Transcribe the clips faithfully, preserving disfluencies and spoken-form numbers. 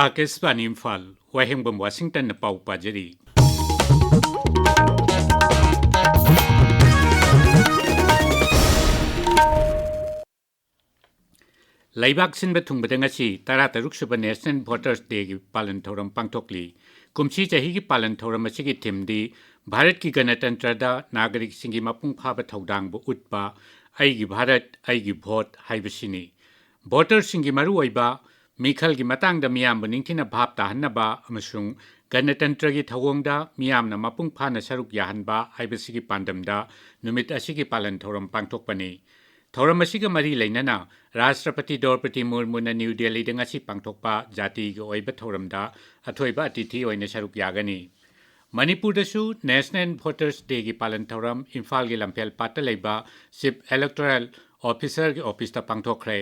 ꯑꯥꯀꯥꯁꯕꯥꯅꯤ ꯏꯝꯐꯥꯜ, ꯋꯥꯍꯦꯡꯕꯝ ꯋꯥꯁꯤꯡꯇꯟꯅ ꯄꯥꯎ ꯄꯥꯖꯔꯤ꯫ ꯂꯩꯕꯥꯛ ꯁꯤꯟꯕ ꯊꯨꯡꯕꯗ ꯉꯁꯤ ꯇꯔꯥꯇꯔꯨꯛ ꯁꯨꯕ National Voters Dayꯒꯤ ꯄꯥꯂꯟ ꯊꯧꯔꯝ ꯄꯥꯡꯊꯣꯛꯂꯤ꯫ ꯀꯨꯝꯁꯤ ꯆꯍꯤꯒꯤ ꯄꯥꯂꯟ ꯊꯧꯔꯝ ꯑꯁꯤꯒꯤ themeꯗꯤ ꯚꯥꯔꯠꯀꯤ ꯒꯅꯇꯟꯇ꯭ꯔꯗ ꯅꯥꯒꯔꯤꯛꯁꯤꯡꯒꯤ ꯃꯄꯨꯡ ꯐꯥꯕ ꯊꯧꯗꯥꯡꯕꯨ ꯎꯠꯄ, ꯑꯩꯒꯤ ꯚꯥꯔꯠ, ꯑꯩꯒꯤ ꯚꯣꯠ ꯍꯥꯏꯕꯁꯤꯅꯤ꯫ Voterꯁꯤꯡꯒꯤ ꯃꯔꯨꯑꯣꯏꯕ ꯃꯤꯈꯜꯒꯤ ꯃꯇꯥꯡꯗ ꯃꯤꯌꯥꯝꯕꯨ ꯅꯤꯡꯊꯤꯅ ꯚꯥꯞ ꯇꯥꯍꯟꯅꯕ ꯑꯃꯁꯨꯡ ꯒꯅꯇꯟꯇ꯭ꯔꯒꯤ ꯊꯧꯑꯣꯡꯗ ꯃꯤꯌꯥꯝꯅ ꯃꯄꯨꯡ ꯐꯥꯅ ꯁꯔꯨꯛ ꯌꯥꯍꯟꯕ ꯍꯥꯏꯕꯁꯤꯒꯤ ꯄꯥꯟꯗꯝꯗ ꯅꯨꯃꯤꯠ ꯑꯁꯤꯒꯤ ꯄꯥꯂꯟ ꯊꯧꯔꯝ ꯄꯥꯡꯊꯣꯛꯄꯅꯤ꯫ ꯊꯧꯔꯝ ꯑꯁꯤꯒ ꯃꯔꯤ ꯂꯩꯅꯅ ꯔꯥꯁꯇ꯭ꯔꯄꯇꯤ ꯗ꯭ꯔꯧꯄꯗꯤ ꯃꯨꯔꯃꯨꯅ ꯅ꯭ꯌꯨ ꯗꯦꯜꯂꯤꯗ ꯉꯁꯤ ꯄꯥꯡꯊꯣꯛꯄ ꯖꯥꯇꯤꯒꯤ ꯑꯣꯏꯕ ꯊꯧꯔꯝꯗ ꯑꯊꯣꯏꯕ ꯑꯇꯤꯊꯤ ꯑꯣꯏꯅ ꯁꯔꯨꯛ ꯌꯥꯒꯅꯤ꯫ ꯃꯅꯤꯄꯨꯔꯗꯁꯨ National Voters Dayꯒꯤ ꯄꯥꯂꯟ ꯊꯧꯔꯝ ꯏꯝꯐꯥꯜꯒꯤ ꯂꯝꯐꯦꯜ ꯄꯥꯠꯇ ꯂꯩꯕ Chief Electoral Officerꯒꯤ officeꯇ ꯄꯥꯡꯊꯣꯛꯈ꯭ꯔꯦ꯫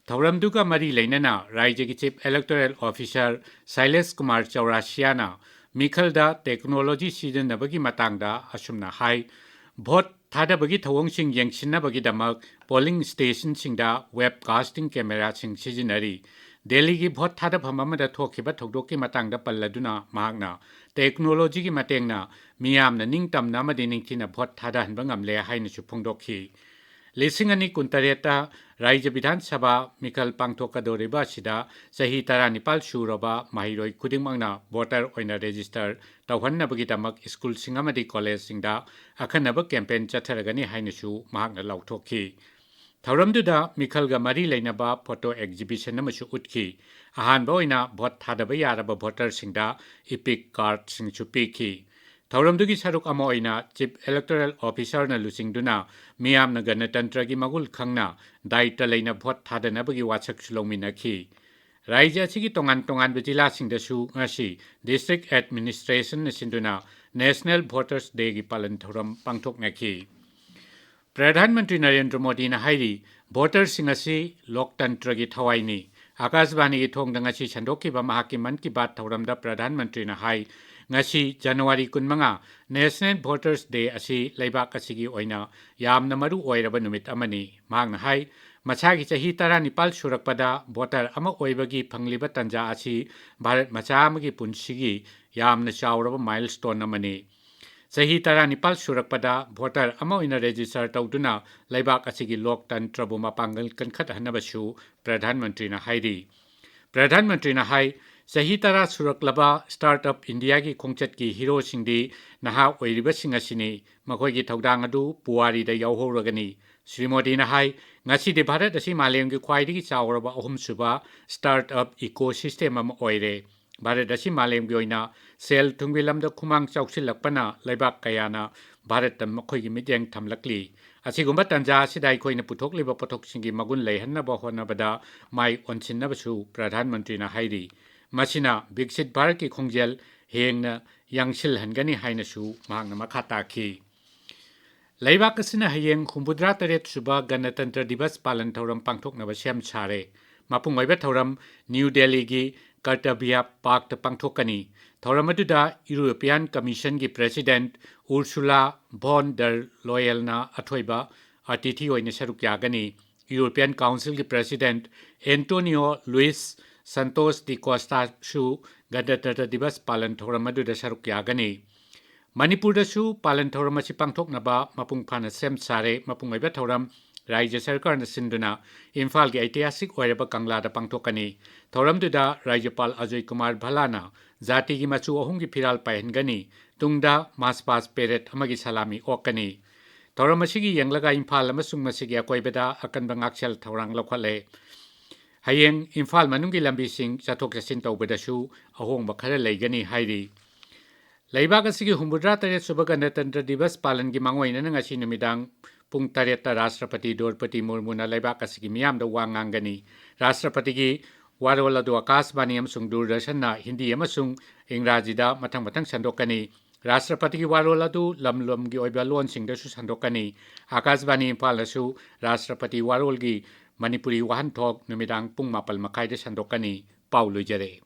ꯊꯧꯔꯝꯗꯨꯒ ꯃꯔꯤ ꯂꯩꯅꯅ ꯔꯥꯏꯖ꯭ꯌꯒꯤ Chief Electoral Officer ꯁꯩꯂꯦꯁ Kumar ꯆꯧꯔꯥꯁꯤꯌꯥꯅ ꯃꯤꯈꯜꯗ technology ꯁꯤꯖꯤꯟꯅꯕꯒꯤ ꯃꯇꯥꯡꯗ ꯑꯁꯨꯝꯅ ꯍꯥꯏ, ꯚꯣꯠ ꯊꯥꯗꯕꯒꯤ ꯊꯧꯑꯣꯡꯁꯤꯡ ꯌꯦꯡꯁꯤꯟꯅꯕꯒꯤꯗꯃꯛ polling stationꯁꯤꯡꯗ webcasting cameraꯁꯤꯡ ꯁꯤꯖꯤꯟꯅꯔꯤ꯫ ꯗꯦꯜꯂꯤꯒꯤ ꯚꯣꯠ ꯊꯥꯗꯐꯝ ꯑꯃꯗ ꯊꯣꯛꯈꯤꯕ ꯊꯧꯗꯣꯛꯀꯤ ꯃꯇꯥꯡꯗ ꯄꯜꯂꯗꯨꯅ ꯃꯍꯥꯛꯅ technologyꯒꯤ ꯃꯇꯦꯡꯅ ꯃꯤꯌꯥꯝꯅ ꯅꯤꯡꯇꯝꯅ ꯑꯃꯗꯤ ꯅꯤꯡꯊꯤꯅ ꯚꯣꯠ ꯊꯥꯗꯍꯟꯕ ꯉꯝꯂꯦ ꯍꯥꯏꯅꯁꯨ ꯐꯣꯡꯗꯣꯛꯈꯤ꯫ ꯂꯤꯁꯤꯡ ꯑꯅꯤ ꯀꯨꯟꯇꯔꯦꯠꯇ ꯔꯥꯏꯖ꯭ꯌ ꯕꯤꯙꯥꯟ ꯁꯚꯥ ꯃꯤꯈꯜ ꯄꯥꯡꯊꯣꯛꯀꯗꯧꯔꯤꯕ ꯑꯁꯤꯗ ꯆꯍꯤ ꯇꯔꯥꯅꯤꯄꯥꯜ ꯁꯨꯔꯕ ꯃꯍꯩꯔꯣꯏ ꯈꯨꯗꯤꯡꯃꯛꯅ voter ꯑꯣꯏꯅ register ꯇꯧꯍꯟꯅꯕꯒꯤꯗꯃꯛ ꯁ꯭ꯀꯨꯜꯁꯤꯡ ꯑꯃꯗꯤ ꯀꯣꯂꯦꯖꯁꯤꯡꯗ ꯑꯈꯟꯅꯕ campaign ꯆꯠꯊꯔꯒꯅꯤ ꯍꯥꯏꯅꯁꯨ ꯃꯍꯥꯛꯅ ꯂꯥꯎꯊꯣꯛꯈꯤ꯫ ꯊꯧꯔꯝꯗꯨꯗ ꯃꯤꯈꯜꯒ ꯃꯔꯤ ꯂꯩꯅꯕ photo exhibition ꯑꯃꯁꯨ ꯎꯠꯈꯤ꯫ ꯑꯍꯥꯟꯕ ꯑꯣꯏꯅ ꯚꯣꯠ ꯊꯥꯗꯕ ꯌꯥꯔꯕ voterꯁꯤꯡꯗ EPIC cardꯁꯤꯡꯁꯨ ꯄꯤꯈꯤ꯫ ꯊꯧꯔꯝꯗꯨꯒꯤ ꯁꯔꯨꯛ ꯑꯃ ꯑꯣꯏꯅ Chief Electoral Officerꯅ ꯂꯨꯆꯤꯡꯗꯨꯅ ꯃꯤꯌꯥꯝꯅ ꯒꯅꯇꯟꯇ꯭ꯔꯒꯤ ꯃꯒꯨꯟ ꯈꯪꯅ ꯗꯥꯌꯤꯠꯇ ꯂꯩꯅ ꯚꯣꯠ ꯊꯥꯗꯅꯕꯒꯤ ꯋꯥꯁꯛꯁꯨ ꯂꯧꯃꯤꯟꯅꯈꯤ꯫ ꯔꯥꯏꯖ꯭ꯌ ꯑꯁꯤꯒꯤ ꯇꯣꯉꯥꯟ ꯇꯣꯉꯥꯟꯕ ꯖꯤꯂꯥꯁꯤꯡꯗꯁꯨ ꯉꯁꯤ district administrationꯅ ꯁꯤꯟꯗꯨꯅ National Voters Dayꯒꯤ ꯄꯥꯂꯟ ꯊꯧꯔꯝ ꯄꯥꯡꯊꯣꯛꯅꯈꯤ꯫ ꯄ꯭ꯔꯙꯥꯟ ꯃꯟꯇ꯭ꯔꯤ ꯅꯔꯦꯟꯗ꯭ꯔ ꯃꯣꯗꯤꯅ ꯍꯥꯏꯔꯤ, voterꯁꯤꯡ ꯑꯁꯤ ꯂꯣꯛꯇꯟꯇ꯭ꯔꯒꯤ ꯊꯋꯥꯏꯅꯤ꯫ ꯑꯥꯀꯥꯁꯕꯥꯅꯤꯒꯤ ꯊꯣꯡꯗ ꯉꯁꯤ ꯁꯟꯗꯣꯛꯈꯤꯕ ꯃꯍꯥꯛꯀꯤ ꯃꯟ ꯀꯤ ꯕꯥꯠ ꯊꯧꯔꯝꯗ ꯄ꯭ꯔꯙꯥꯟ ꯃꯟꯇ꯭ꯔꯤꯅ ꯍꯥꯏ, ꯉꯁꯤ ꯖꯅꯋꯥꯔꯤ ꯀꯨꯟꯃꯉꯥ National Voters Day ꯑꯁꯤ ꯂꯩꯕꯥꯛ ꯑꯁꯤꯒꯤ ꯑꯣꯏꯅ ꯌꯥꯝꯅ ꯃꯔꯨ ꯑꯣꯏꯔꯕ ꯅꯨꯃꯤꯠ ꯑꯃꯅꯤ꯫ ꯃꯍꯥꯛꯅ ꯍꯥꯏ, ꯃꯁꯥꯒꯤ ꯆꯍꯤ ꯇꯔꯥꯅꯤꯄꯥꯜ ꯁꯨꯔꯛꯄꯗ ꯚꯣꯇꯔ ꯑꯃ ꯑꯣꯏꯕꯒꯤ ꯐꯪꯂꯤꯕ ꯇꯥꯟꯖꯥ ꯑꯁꯤ ꯚꯥꯔꯠ ꯃꯆꯥ ꯑꯃꯒꯤ ꯄꯨꯟꯁꯤꯒꯤ ꯌꯥꯝꯅ ꯆꯥꯎꯔꯕ ꯃꯥꯏꯜꯁ꯭ꯇꯣꯟ ꯑꯃꯅꯤ꯫ ꯆꯍꯤ ꯇꯔꯥꯅꯤꯄꯥꯜ ꯁꯨꯔꯛꯄꯗ ꯚꯣꯇꯔ ꯑꯃ ꯑꯣꯏꯅ ꯔꯦꯖꯤꯁꯇꯔ ꯇꯧꯗꯨꯅ ꯂꯩꯕꯥꯛ ꯑꯁꯤꯒꯤ ꯂꯣꯛꯇꯟꯇ꯭ꯔꯕꯨ ꯃꯄꯥꯡꯒꯜ ꯀꯟꯈꯠꯍꯟꯅꯕꯁꯨ ꯄ꯭ꯔꯙꯥꯟ ꯃꯟꯇ꯭ꯔꯤꯅ ꯍꯥꯏꯔꯤ꯫ ꯄ꯭ꯔꯙꯥꯟ ꯃꯟꯇ꯭ꯔꯤꯅ ꯍꯥꯏ, ꯆꯍꯤ ꯇꯔꯥ ꯁꯨꯔꯛꯂꯕ ꯁ꯭ꯇꯥꯔꯠ ꯑꯞ ꯏꯟꯗꯤꯌꯥꯒꯤ ꯈꯣꯡꯆꯠꯀꯤ ꯍꯤꯔꯣꯁꯤꯡꯗꯤ ꯅꯍꯥ ꯑꯣꯏꯔꯤꯕꯁꯤꯡ ꯑꯁꯤꯅꯤ꯫ ꯃꯈꯣꯏꯒꯤ ꯊꯧꯗꯥꯡ ꯑꯗꯨ ꯄꯨꯋꯥꯔꯤꯗ ꯌꯥꯎꯍꯧꯔꯒꯅꯤ꯫ ꯁ꯭ꯔꯤ ꯃꯣꯗꯤꯅ ꯍꯥꯏ, ꯉꯁꯤꯗꯤ ꯚꯥꯔꯠ ꯑꯁꯤ ꯃꯥꯂꯦꯝꯒꯤ ꯈ꯭ꯋꯥꯏꯗꯒꯤ ꯆꯥꯎꯔꯕ ꯑꯍꯨꯝꯁꯨꯕ ꯁ꯭ꯇꯥꯔꯠ ꯑꯞ ꯏꯀꯣ ꯁꯤꯁꯇꯦꯝ ꯑꯃ ꯑꯣꯏꯔꯦ꯫ ꯚꯥꯔꯠ ꯑꯁꯤ ꯃꯥꯂꯦꯝꯒꯤ ꯑꯣꯏꯅ ꯁꯦꯜ ꯊꯨꯝꯒꯤ ꯂꯝꯗ ꯈꯨꯃꯥꯡ ꯆꯥꯎꯁꯤꯜꯂꯛꯄꯅ ꯂꯩꯕꯥꯛ ꯀꯌꯥꯅ ꯚꯥꯔꯠꯇ ꯃꯈꯣꯏꯒꯤ ꯃꯤꯠꯌꯦꯡ ꯊꯝꯂꯛꯂꯤ꯫ ꯑꯁꯤꯒꯨꯝꯕ ꯇꯥꯟꯖꯥ ꯑꯁꯤꯗ ꯑꯩꯈꯣꯏꯅ ꯄꯨꯊꯣꯛꯂꯤꯕ ꯄꯣꯠꯊꯣꯛꯁꯤꯡꯒꯤ ꯃꯒꯨꯟ ꯂꯩꯍꯟꯅꯕ ꯍꯣꯠꯅꯕꯗ ꯃꯥꯏ ꯑꯣꯟꯁꯤꯟꯅꯕꯁꯨ ꯄ꯭ꯔꯙꯥꯟ ꯃꯟꯇ꯭ꯔꯤꯅ ꯍꯥꯏꯔꯤ꯫ ꯃꯁꯤꯅ ꯕꯤꯛꯁꯤꯠ ꯚꯥꯔꯠꯀꯤ ꯈꯣꯡꯖꯦꯜ ꯍꯦꯟꯅ ꯌꯥꯡꯁꯤꯜꯍꯟꯒꯅꯤ ꯍꯥꯏꯅꯁꯨ ꯃꯍꯥꯛꯅ ꯃꯈꯥ ꯇꯥꯈꯤ꯫ ꯂꯩꯕꯥꯛ ꯑꯁꯤꯅ ꯍꯌꯦꯡ ꯍꯨꯝꯐꯨꯇꯔꯥ ꯇꯔꯦꯠ ꯁꯨꯕ ꯒꯅꯇꯟꯇ꯭ꯔ ꯗꯤꯕꯁ ꯄꯥꯂꯟ ꯊꯧꯔꯝ ꯄꯥꯡꯊꯣꯛꯅꯕ ꯁꯦꯝ ꯁꯥꯔꯦ꯫ ꯃꯄꯨꯡ ꯑꯣꯏꯕ ꯊꯧꯔꯝ ꯅ꯭ꯌꯨ ꯗꯦꯜꯂꯤꯒꯤ ꯀꯔꯇꯕꯤꯌꯥ ꯄꯥꯔꯛꯇ ꯄꯥꯡꯊꯣꯛꯀꯅꯤ꯫ ꯊꯧꯔꯝ ꯑꯗꯨꯗ ꯌꯨꯔꯣꯄꯤꯌꯥꯟ ꯀꯃꯤꯁꯟꯒꯤ ꯄ꯭ꯔꯦꯁꯤꯗꯦꯟꯠ ꯎꯔꯁꯨꯂꯥ ꯚꯣꯟ ꯗꯔ ꯂꯣꯌꯦꯜꯅ ꯑꯊꯣꯏꯕ ꯑꯇꯤꯊꯤ ꯑꯣꯏꯅ ꯁꯔꯨꯛ ꯌꯥꯒꯅꯤ꯫ ꯌꯨꯔꯣꯄꯤꯌꯥꯟ ꯀꯥꯎꯟꯁꯤꯜꯒꯤ ꯄ꯭ꯔꯦꯁꯤꯗꯦꯟꯠ ꯑꯦꯟꯇꯣꯅꯤꯑꯣ ꯂꯨꯏꯁ ꯁꯟꯇꯣꯁ ꯗꯤ ꯀꯣꯁꯇꯥꯁꯨ ꯒꯅꯇꯟꯇ꯭ꯔ ꯗꯤꯕꯁ ꯄꯥꯂꯟ ꯊꯧꯔꯝ ꯑꯗꯨꯗ ꯁꯔꯨꯛ ꯌꯥꯒꯅꯤ꯫ ꯃꯅꯤꯄꯨꯔꯗꯁꯨ ꯄꯥꯂꯟ ꯊꯧꯔꯝ ꯑꯁꯤ ꯄꯥꯡꯊꯣꯛꯅꯕ ꯃꯄꯨꯡ ꯐꯥꯅ ꯁꯦꯝ ꯁꯥꯔꯦ꯫ ꯃꯄꯨꯡ ꯑꯣꯏꯕ ꯊꯧꯔꯝ ꯔꯥꯖ꯭ꯌ ꯁꯔꯀꯥꯔꯅ ꯁꯤꯟꯗꯨꯅ ꯏꯝꯐꯥꯜꯒꯤ ꯑꯩꯇꯤꯍꯥꯁꯤꯛ ꯑꯣꯏꯔꯕ ꯀꯪꯂꯥꯗ ꯄꯥꯡꯊꯣꯛꯀꯅꯤ꯫ ꯊꯧꯔꯝꯗꯨꯗ ꯔꯥꯖ꯭ꯌꯄꯥꯜ ꯑꯖꯣꯏ ꯀꯨꯃꯥꯔ ꯚꯜꯂꯥꯅ ꯖꯥꯇꯤꯒꯤ ꯃꯆꯨ ꯑꯍꯨꯝꯒꯤ ꯐꯤꯔꯥꯜ ꯄꯥꯏꯍꯟꯒꯅꯤ꯫ ꯇꯨꯡꯗ ꯃꯥꯁ ꯄꯥꯁ ꯄꯦꯔꯦꯗ ꯑꯃꯒꯤ ꯁꯂꯥꯃꯤ ꯑꯣꯛꯀꯅꯤ꯫ ꯊꯧꯔꯝ ꯑꯁꯤꯒꯤ ꯌꯦꯡꯂꯒ ꯏꯝꯐꯥꯜ ꯑꯃꯁꯨꯡ ꯃꯁꯤꯒꯤ ꯑꯀꯣꯏꯕꯗ ꯑꯀꯟꯕ ꯉꯥꯛꯁꯦꯜ ꯊꯧꯔꯥꯡ ꯂꯧꯈꯠꯂꯦ꯫ ꯍꯌꯦꯡ ꯏꯝꯐꯥꯜ ꯃꯅꯨꯡꯒꯤ ꯂꯝꯕꯤꯁꯤꯡ ꯆꯠꯊꯣꯛ ꯆꯠꯁꯤꯟ ꯇꯧꯕꯗꯁꯨ ꯑꯍꯣꯡꯕ ꯈꯔ ꯂꯩꯒꯅꯤ ꯍꯥꯏꯔꯤ꯫ ꯂꯩꯕꯥꯛ ꯑꯁꯤꯒꯤ ꯍꯨꯝꯐꯨꯇꯔꯥ ꯇꯔꯦꯠ ꯁꯨꯕ ꯒꯅꯇꯟꯇ꯭ꯔ ꯗꯤꯕꯁ ꯄꯥꯂꯟꯒꯤ ꯃꯥꯡꯑꯣꯏꯅꯅ ꯉꯁꯤ ꯅꯨꯃꯤꯗꯥꯡ ꯄꯨꯡ ꯇꯔꯦꯠꯇ ꯔꯥꯁꯇ꯭ꯔꯄꯇꯤ ꯗ꯭ꯔꯧꯄꯗꯤ ꯃꯨꯔꯃꯨꯅ ꯂꯩꯕꯥꯛ ꯑꯁꯤꯒꯤ ꯃꯤꯌꯥꯝꯗ ꯋꯥ ꯉꯥꯡꯒꯅꯤ꯫ ꯔꯥꯁꯇ꯭ꯔꯄꯇꯤꯒꯤ ꯋꯥꯔꯣꯜ ꯑꯗꯨ ꯑꯥꯀꯥꯁꯕꯥꯅꯤ ꯑꯃꯁꯨꯡ ꯗꯨꯔꯗꯔꯁꯟꯅ ꯍꯤꯟꯗꯤ ꯑꯃꯁꯨꯡ ꯏꯪꯒ꯭ꯔꯥꯖꯤꯗ ꯃꯊꯪ ꯃꯊꯪ ꯁꯟꯗꯣꯛꯀꯅꯤ꯫ ꯔꯥꯁꯇ꯭ꯔꯄꯇꯤꯒꯤ ꯋꯥꯔꯣꯜ ꯑꯗꯨ ꯂꯝ ꯂꯝꯒꯤ ꯑꯣꯏꯕ ꯂꯣꯟꯁꯤꯡꯗꯁꯨ ꯁꯟꯗꯣꯛꯀꯅꯤ꯫ ꯑꯥꯀꯥꯁꯕꯥꯅꯤ ꯏꯝꯐꯥꯜꯅꯁꯨ ꯔꯥꯁꯇ꯭ꯔꯄꯇꯤ ꯋꯥꯔꯣꯜꯒꯤ ꯃꯅꯤꯄꯨꯔꯤ ꯋꯥꯍꯟꯊꯣꯛ ꯅꯨꯃꯤꯗꯥꯡ ꯄꯨꯡ ꯃꯥꯄꯜ ꯃꯈꯥꯏꯗ ꯁꯟꯗꯣꯛꯀꯅꯤ꯫ ꯄꯥꯎ ꯂꯣꯏꯖꯔꯦ꯫